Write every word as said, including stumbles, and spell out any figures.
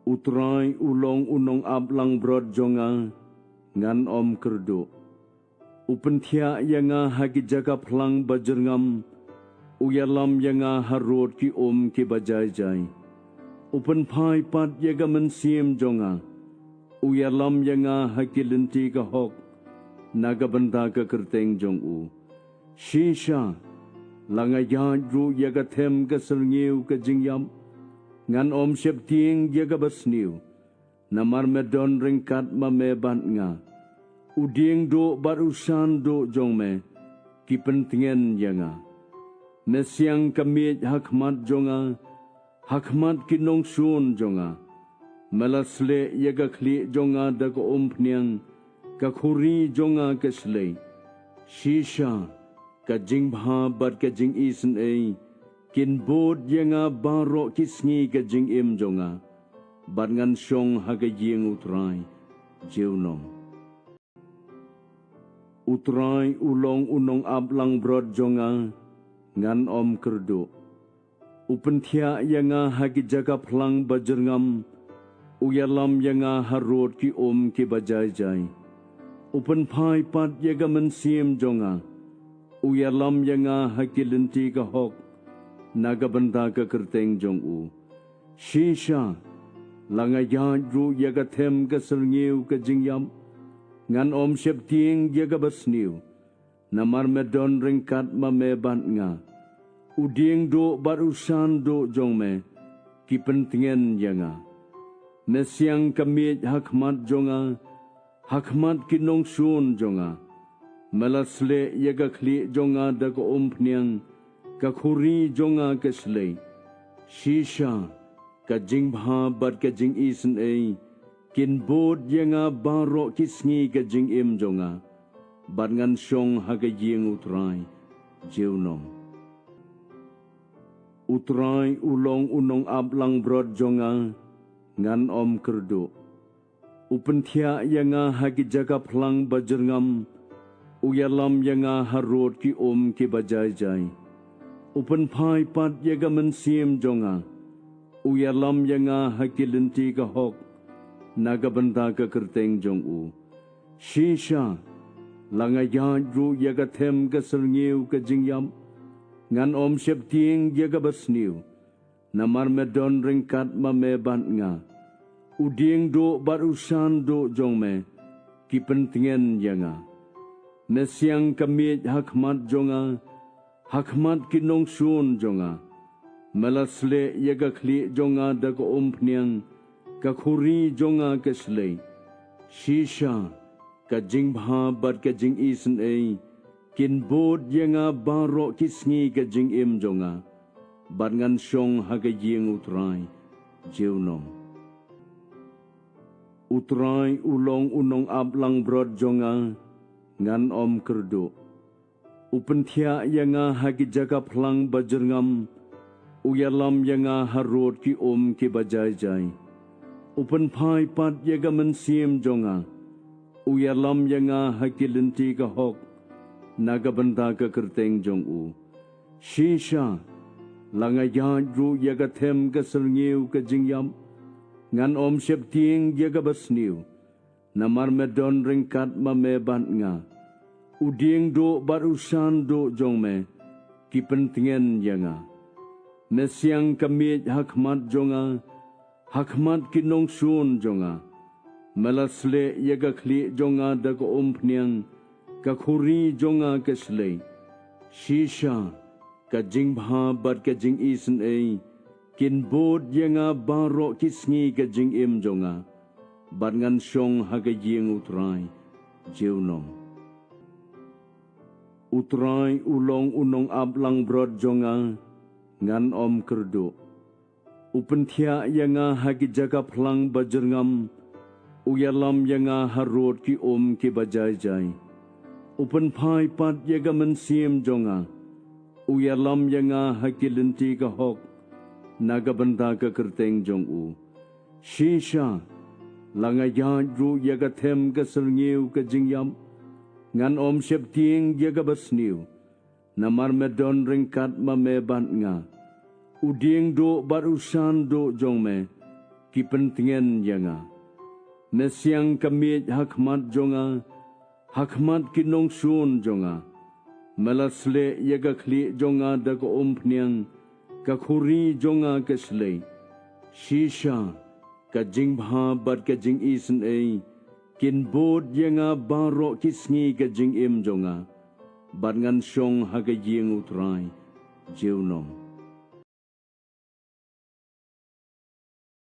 U Trai u long u nongaplangbrot jong nga, ngan ym kyrduh. U pynthiah ïa nga ha ki jaka phlang bajyrngam, u ïalam ïa nga harud ki um kiba jai jai. U pynphai pat ïa ka mynsiem jong nga, u ïalam ïa nga ha ki lynti ka hok, na ka bynta ka kyrteng jong u. Shisha, la nga ïaid ruh ïa ka them ka syrngiew ka jingïap, ngan ym sheptieng ïa ka basniew, namar me don ryngkat ma me bad nga. U dieng duh bad u san duh jong me ki pyntngen ïa nga. Me siang ka miej ha khmat jong nga, ha khmat ki nongshun jong nga. Me la sleh ïa ka khlieh jong nga da ka umphniang, ka khuri jong nga ka shlei. Shisha, ka jingbha bad ka jingisynei kin bud ïa nga baroh ki sngi ka jingim jong nga, bad ngan shong ha ka ïing U Trai junom. U Trai u long u nongaplangbrot jong nga, ngan ym kyrduh. U pynthiah ïa nga ha ki jaka phlang bajyrngam, u ïalam ïa nga harud ki um kiba jai jai. U pynphai pat ïa ka mynsiem jong nga, u ïalam ïa nga ha ki lynti ka hok, na ka bynta ka kyrteng jong u. Shisha, la nga ïaid ruh ïa ka them ka syrngiew ka jingïap, ngan ym sheptieng ïa ka basniew, namar me don ryngkat ma me bad nga. U dieng duh bad u san duh jong me ki pyntngen ïa nga. Me siang ka miej ha khmat jong nga, ha khmat ki nongshun jong nga. Me la sleh ïa ka khlieh jong nga da ka umphniang, ka khuri jong nga ka shlei. Shisha, ka jingbha bad ka jingisynei kin bud ïa nga baroh ki sngi ka jingim jong nga, bad ngan shong ha ka ïing U Trai junom. U Trai u long u nongaplangbrot jong nga, ngan ym kyrduh. U pynthiah ïa nga ha ki jaka phlang bajyrngam, u ïalam ïa nga harud ki um kiba jai jai. U pynphai pat ïa ka mynsiem jong nga, u ïalam ïa nga ha ki lynti ka hok, na ka bynta ka kyrteng jong u. Shisha, la nga ïaid ruh ïa ka them ka syrngiew ka jingïap, ngan ym sheptieng ïa ka basniew, namar me don ryngkat ma me bad nga. U dieng duh bad u san duh jong me ki pyntngen ïa nga. Me siang ka miej ha khmat jong nga, ha khmat ki nongshun jong nga. Me la sleh ïa ka khlieh jong nga da ka umphniang, ka khuri jong nga ka shlei. Shisha, ka jingbha bad ka jingisynei kin bud ïa nga baroh ki sngi ka jingim jong nga, bad ngan shong ha ka ïing U Trai junom. U Trai u long u nongaplangbrot jong nga, ngan ym kyrduh. U pynthiah ïa nga ha ki jaka phlang bajyrngam, u ïalam ïa nga harud ki um kiba jai jai. U pynphai pat ïa ka mynsiem jong nga, u ïalam ïa nga ha ki lynti ka hok, na ka bynta ka kyrteng jong u. Shisha, la nga ïaid ruh ïa ka them ka syrngiew ka jingïap, ngan ym sheptieng ïa ka basniew, namar me don ryngkat ma me bad nga. U dieng duh bad u san duh jong me ki pyntngen ïa nga. Me siang ka miej ha khmat jong nga, ha khmat ki nongshun jong nga. Me la sleh ïa ka khlieh jong nga da ka umphniang, ka khuri jong nga ka shlei. Shisha, ka jingbha bad ka jingisynei kin bud ïa nga baroh ki sngi ka jingim jong nga, bad ngan shong ha ka ïing U Trai junom. U Trai u long u nongaplangbrot jong nga, ngan ym kyrduh. U pynthiah ïa nga ha ki jaka phlang bajyrngam, u ïalam ïa nga harud ki um kiba jai jai. U pynphai pat ïa ka mynsiem jong nga, u ïalam ïa nga ha ki lynti ka hok, na ka bynta ka kyrteng jong u. Shisha, la nga ïaid ruh ïa ka them ka syrngiew ka jingïap, ngan ym sheptieng ïa ka basniew, namar me don ryngkat ma me bad nga. U dieng duh bad u san duh jong me ki pyntngen ïa nga. Me siang ka miej ha khmat jong nga, ha khmat ki nongshun jong nga. Me la sleh ïa ka khlieh jong nga da ka umphniang, ka khuri jong nga ka shlei. Shisha, ka jingbha bad ka jingisynei kin bud ïa nga baroh ki sngi ka jingim jong nga, bad ngan shong ha ka ïing U Trai junom.